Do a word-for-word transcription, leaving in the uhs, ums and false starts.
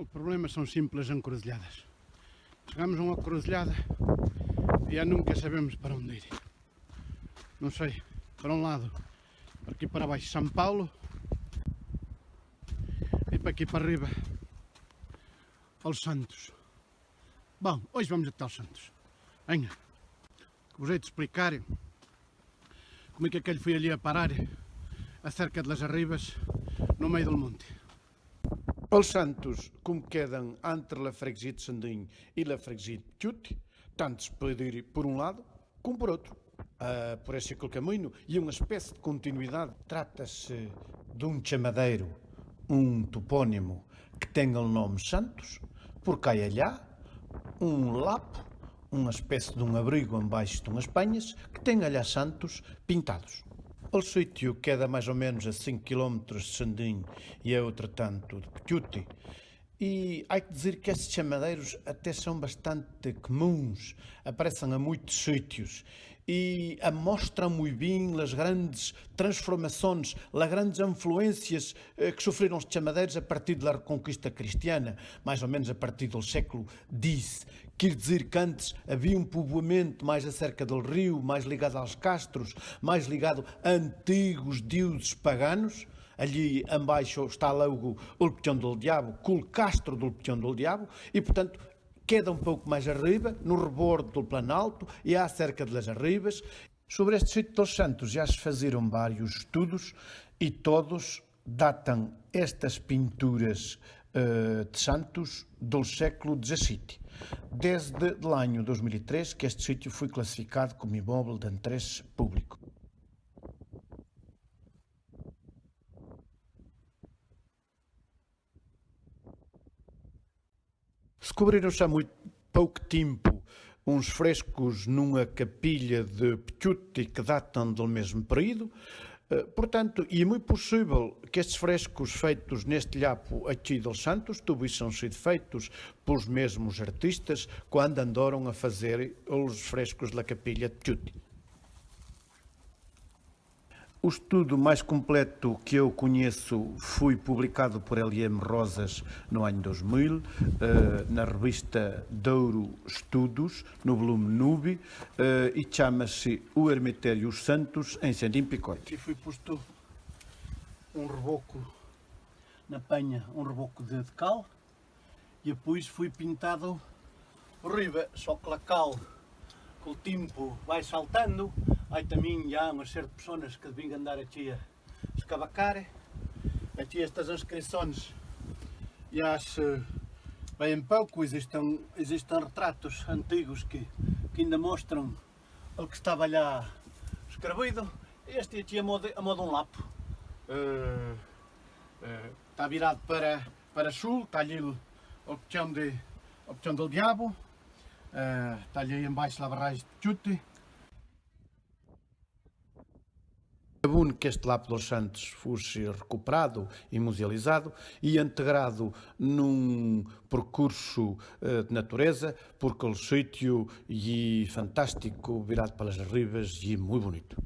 O problema são simples encruzilhadas. Chegamos a uma cruzilhada e já nunca sabemos para onde ir. Não sei, para um lado, para aqui para baixo, São Paulo, e para aqui para arriba, aos Santos. Bom, hoje vamos até aos Santos. Venha, que vos hei de explicar como é que aquilo foi ali a parar, acerca de Las Arribas, no meio do monte. Els Santos, com queden entre la freguesia de Sandin e la freguesia de Ptiuti, tant se pode ir por um lado como por outro. Ah, por esse aquele caminho e uma espécie de continuidade. Trata-se de um chamadeiro, um topónimo que tem o nome Santos, porque há allá um lapo, uma espécie de um abrigo embaixo de umas penhas, que tem allá Santos pintados. O sítio queda mais ou menos a cinco quilómetros de Sandin e a outro tanto de Ptiuti. E há que dizer que estes chamadeiros até são bastante comuns, aparecem a muitos sítios e amostram muito bem as grandes transformações, as grandes influências, eh, que sofreram os chamadeiros a partir da Reconquista Cristiana, mais ou menos a partir do século dez. Quer dizer que antes havia um povoamento mais acerca do rio, mais ligado aos castros, mais ligado a antigos deuses paganos. Ali embaixo está logo o Peão do Diabo, com o castro do Peão do Diabo, e, portanto, queda um pouco mais arriba, no rebordo do Planalto, e acerca de Las Arribas. Sobre este sítio dos Santos já se fizeram vários estudos e todos datam estas pinturas, eh, de santos do século dezassete. Desde o ano dois mil e três que este sítio foi classificado como imóvel de interesse público. Descobriram-se há muito pouco tempo uns frescos numa capilha de Ptiuti que datam do mesmo período. Eh, portanto, e é muito possível que estes frescos feitos neste lapo aqui dos Santos tivessem sido feitos pelos mesmos artistas quando andaram a fazer os frescos da capilha de Ptiuti. O estudo mais completo que eu conheço foi publicado por L M Rosas no ano dois mil, eh, na revista Douro Estudos, no volume nove, eh, e chama-se O Ermitério e os Santos em Sandin Picote. Aqui foi posto um reboco na penha, um reboco de, de cal, e depois foi pintado arriba, só que a cal, com o tempo, vai saltando. Há também já uma série de pessoas que vêm andar aqui a escavacar. Aqui estas inscrições já se veem pouco, existem, existem retratos antigos que, que ainda mostram o que estava lá escrevido. Este aqui é modo, é modo um lapo. Eh, eh, está virado para, para sul, está ali o, o peão de, o peão do diabo. Eh, está ali embaixo a barragem de Ptiuti. É bom que este Lapo dos Santos fosse recuperado e musealizado e integrado num percurso, eh, de natureza, porque o sítio é fantástico, virado pelas ribas e muito bonito.